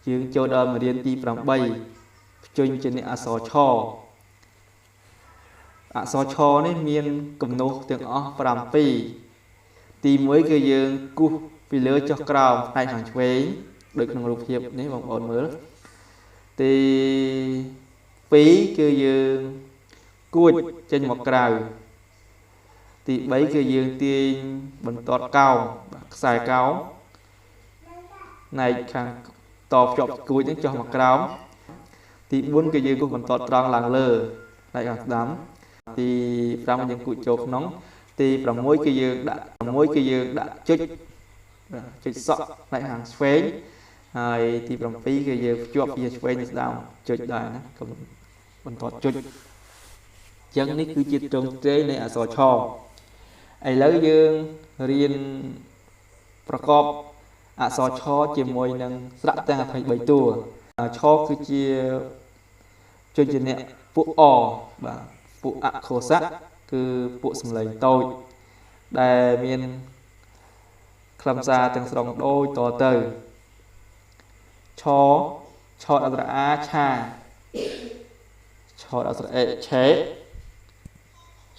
យើងចូលដល់មេរៀនទី8ព្យញ្ជនៈអក្សរឆអក្សរឆនេះមានគំនូសទាំងអស់7ទី1គឺយើងគូសពីលើចុះក្រោមផ្នែកខាងឆ្វេងដូចក្នុងរូបភាពនេះបងប្អូនមើលទី2គឺយើងគួចចេញមកក្រៅទី3គឺយើងទាញបន្ទាត់កោងខ្សែកោងផ្នែកខាងតភ្ជាប់គួចនេះចុះមកក្រោមទី4គឺយើងគូសបន្ទាត់ត្រង់ឡើងលើផ្នែកខាងស្ដាំទី5យើងគូចចូលក្នុងទី6គឺយើងដាក់6គឺយើងដាក់ចុចចុចសក់ផ្នែកខាងឆ្វេងហើយទី7គឺយើងភ្ជាប់ពីឆ្វេងទៅស្ដាំចុចដែរណាកុំបន្ទាត់ចុចចឹងនេះគឺជាទ្រង់ទ្រាយនៃអក្សរឆឥឡូវយើងរៀនប្រកបអក្សរឆជាមួយនឹងស្រៈទាំង23តួឆគឺជាព្យញ្ជនៈពួកអបាទពួកអក្ខសៈគឺពួកសំឡេងតូចដែលមានខ្លឹមសារទាំងស្រុងដូចតទៅឆឆអក្សរអាឆាឆអក្សរអេឆេ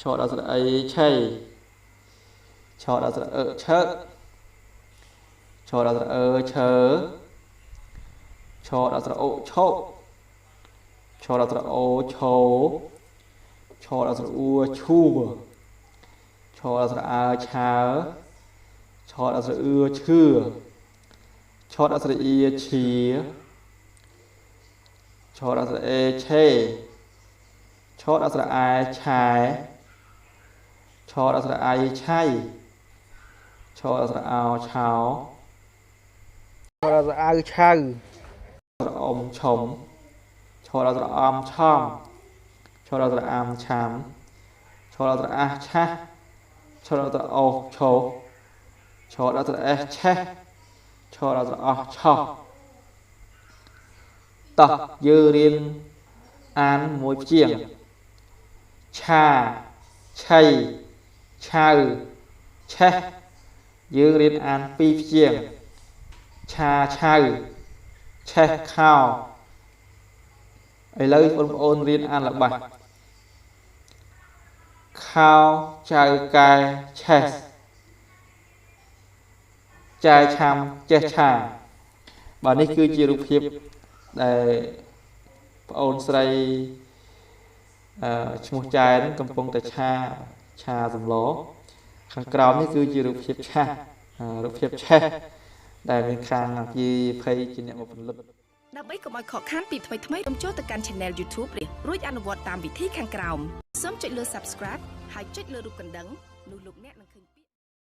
ឆអក្សរអីឆៃឆអក្សរអឺឆើឆអក្សរអឺឆើឆអក្សរអូឆោឆអក្សរអូឆោឆអក្សរអ៊ូឈូឆអក្សរអើឆើឆអក្សរអឺឈឺឆអក្សរអ៊ីឈីឆអក្សរអេឆេឆអក្សរអែឆែឆអក្សរអៃឆៃឆអក្សរអោឆោឆអក្សរអៅឆៅអក្សរអុំឆុំឆអក្សរអំឆំឆអក្សរអាមឆាមឆអក្សរអាឆាឆអក្សរអូឆោឆអក្សរអេឆេឆអក្សរអស់ឆោតោះយើងរៀនអានមួយព្យាង្គឆាឆៃឆៅឆេះយើងរៀនអានពីរព្យាង្គឆាឆៅឆេះខោឥឡូវបងប្អូនរៀនអានល្បះខោចៅកែឆេះចែឆាំចេះឆាបាទនេះគឺជារូបភាពដែលប្អូនស្រីឈ្មោះចែនឹងកំពុងតែឆាសម្លខាងក្រោមនេះគឺជារូបភាពឆារូបភាពឆេះដែលមានខាងអគ្គីភ័យជាអ្នកមកផលិតដើម្បីកុំឲ្យខកខានពីថ្មីៗសូមចូលទៅកាន់ Channel YouTube នេះរួចអនុវត្តតាមវិធីខាងក្រោមសូមចុចលើ Subscribe ហើយចុចលើរូបកណ្ដឹងនោះលោកអ្នកនឹងឃើញ